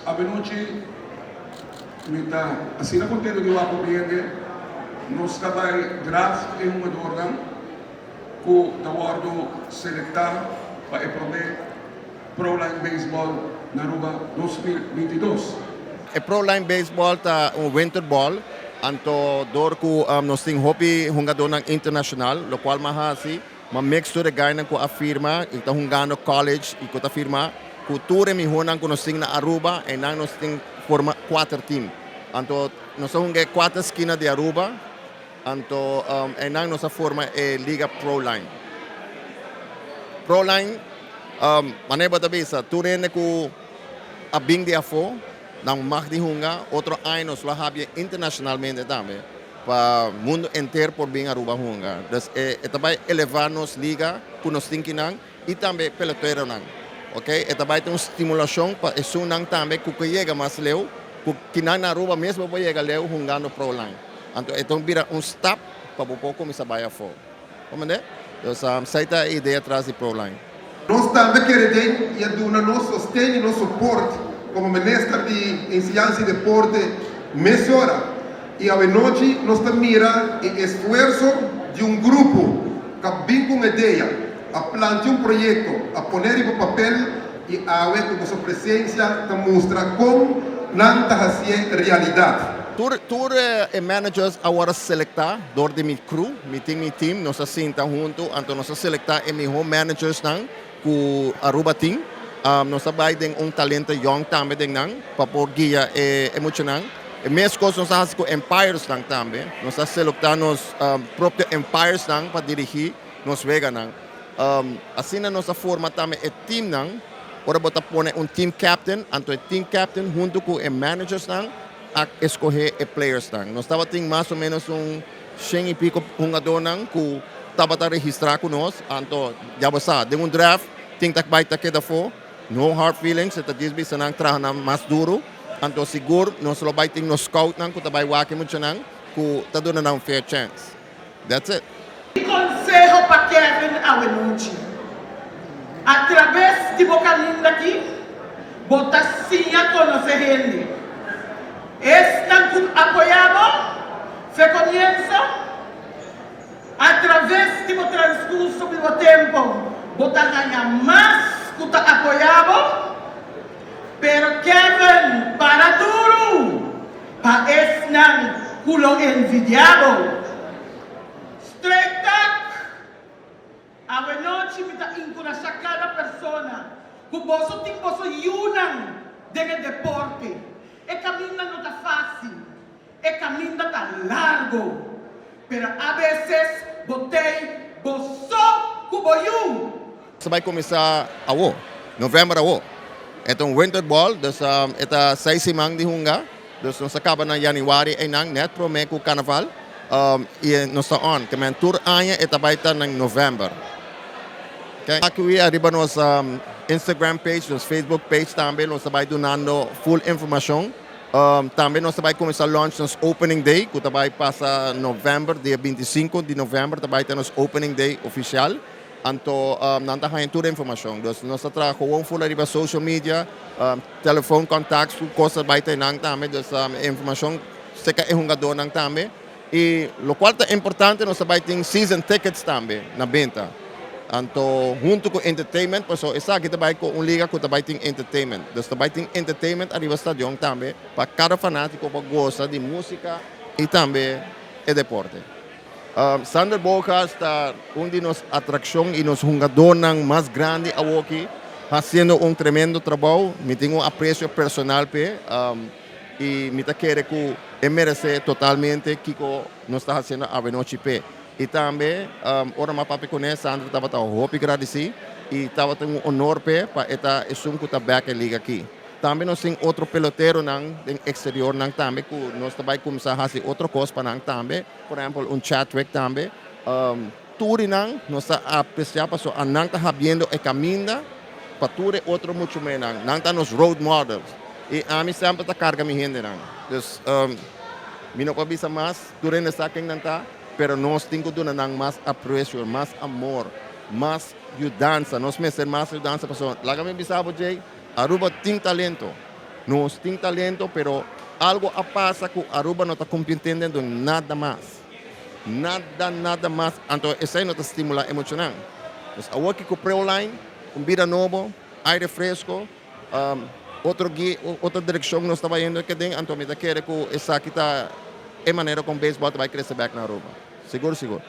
Awenochi mi ta asina contento di wak hopi hende. Nos ta bay draft e hungadornan cu ta wordo selecta pa e prome Pro Line Baseball na Aruba 2022. E Pro Line Baseball ta un winter ball, anto door cu nos tin hopi hungadornan internacional, locual m'a haci, m'a mix tur e guynan cu a firma y ta hungando college y cu ta firma cu tur e mihonan cu nos tin na Aruba, eynan nos tin forma cuater team. Anto nos ta hunga e cuater skina di Aruba, anto eynan nos a forma e liga Pro Line. Pro Line, manera bo ta bisa, tur hende cu a bin di afo, nan mag di hunga, otro aña nos lo a habia internacionalmente tambe, pa mundo enter por bin Aruba hunga. Dus e ta bay eleva nos liga cu nos tin kinan y tambe peloteronan. Ok, e ta bay ta un stimulacion pa esunnan tambe cu ke yega mas leu, cu kinan na Aruba mes bo por yega leu hungando Pro Line. Anto e ta bira un stap pa bo por cuminsa bay afo. Comprende? Dus esey ta e idea tras di Pro Line. Nos tambe kere den y a duna nos sosten y nos soport como Minister di Enseñansa y Deporte mesora. Y awenochi nos ta mira e esfuerso di un grupo cu a bin cu un idea, a plantea un proyecto, a pone riba papel y awe cu boso presencia ta mustra con nan ta hacié realidad. Tur e managers a worde selecta door di mi crew, mi tin mi team, nos a sinta hunto, anto nos a selecta e miho managersnan cu Aruba tin. Nos a bay den un talento young tambe den nan pa por guia e muchanan. E mes cos nos a haci cu umpiresnan tambe, nos a selecta nos propio umpiresnan pa dirigi nos weganan. Asina nos a forma tambe e teamnan, ora bo ta pone un team captain, anto e team captain hunto cu e managersnan a escoge e playersnan. Nos tabatin mas o menos un 100 y pico hungadornan cu tabata registra cu nos, anto ya bo sa, den un draft tin ta bay ta keda afo, no hard feelings, e ta djis bisa nan traha nan mas duro, anto sigur nos lo bay tin nos scoutnan cu ta bay wak e muchanan cu ta duna nan un fair chance. That's it. Mi konseho pa Kevin awenochi, Atrabes di bo kaminda aki, bo ta siña konosé hende. Esnan ku apoyá bo fe komienso, atraves di bo transkurso di bo tempu, bo ta haña mas ku ta apoyá bo. Pero Kevin, para duru! Pa esnan ku lo envidiá bo. Straight talk! Awenochi mi ta enkurashá kada persona ku boso tin boso yunan den e deporte. E kaminda no ta fásil, e kaminda ta largo. Pero abeses bo tei bo so ku bo yu. Sa bai kuminsá awo, novèmber awo. E ta un winter ball, dus e ta seis siman di hunga. Dus nos a kaba na yanüari einan, nèt promé ku karnaval. I nos ta on. Ke men tur aña e ta bai ta na novèmber. Aki ariba nos Instagram page, nos Facebook page tambe nos ta bai dunando full informashon. Tambe nos ta bai kuminsá launch nos opening day ku ta bai pasa novèmber, dia 25 di novèmber ta bai ta nos opening day ofisial. Anto nan ta haña tur e informashon. Dus nos ta traha gewoon full ariba social media, telefoon contacts, tur kos ta bai ta einan tambe. Dus e informashon serka e hungadornan tambe. I lokual ta importante nos ta bai tin season tickets tambe na benta. Anto huntu ku entertainment pasobra esaki ta bai ku un liga ku ta bai tin entertainment. Dus ta bai tin entertainment ariba stadion tambe pa kada fanátiko por gosa di músika i tambe e deporte. Sander Bogaerts ta un di nos atrakshon i nos hungadornan mas grandi awoki hasiendo un tremendo trabou. Mi tin un apresio personal p'e i mi ta kere ku e meresé totalmente kiko nos ta hasiendo awenochi p'e. I tambe ora mi a papia kuné, Sander tabata hopi gradisí i tabata un honor p'e pa e ta esun ku ta bèk e liga aki. Tambe nos tin otro peloteronan den eksteriornan tambe ku nos ta bai kuminsá hasi otro kos pa nan tambe. Por ehempel un Chadwick tambe. Tur di nan nos ta apreciá pasobra anan ta habiendo e caminda pa tur e otro muchumenan. Nan ta nos road models. I ami semper ta carga mi hendenan. Dus mi no por bisa mas, tur hende sa ken nan ta, pero nos tin cu duna nan mas aprecio, mas amor, mas yudansa. Nos mester mas yudansa pasobra laga mi bisa bo Jay, Aruba tin talento. Nos tin talento, pero algo a pasa cu Aruba no ta compitiendo nada mas. Nada, nada mas. Anto, esey no ta stimula emocional. Anto, awor cu Pro Line, un bida nobo, aire fresco, otro guia, otro direccion nos ta bayendo cu tin, anto mi ta kere cu esaki ta e manera con baseball bay crece back na Aruba. Sigur, sigur.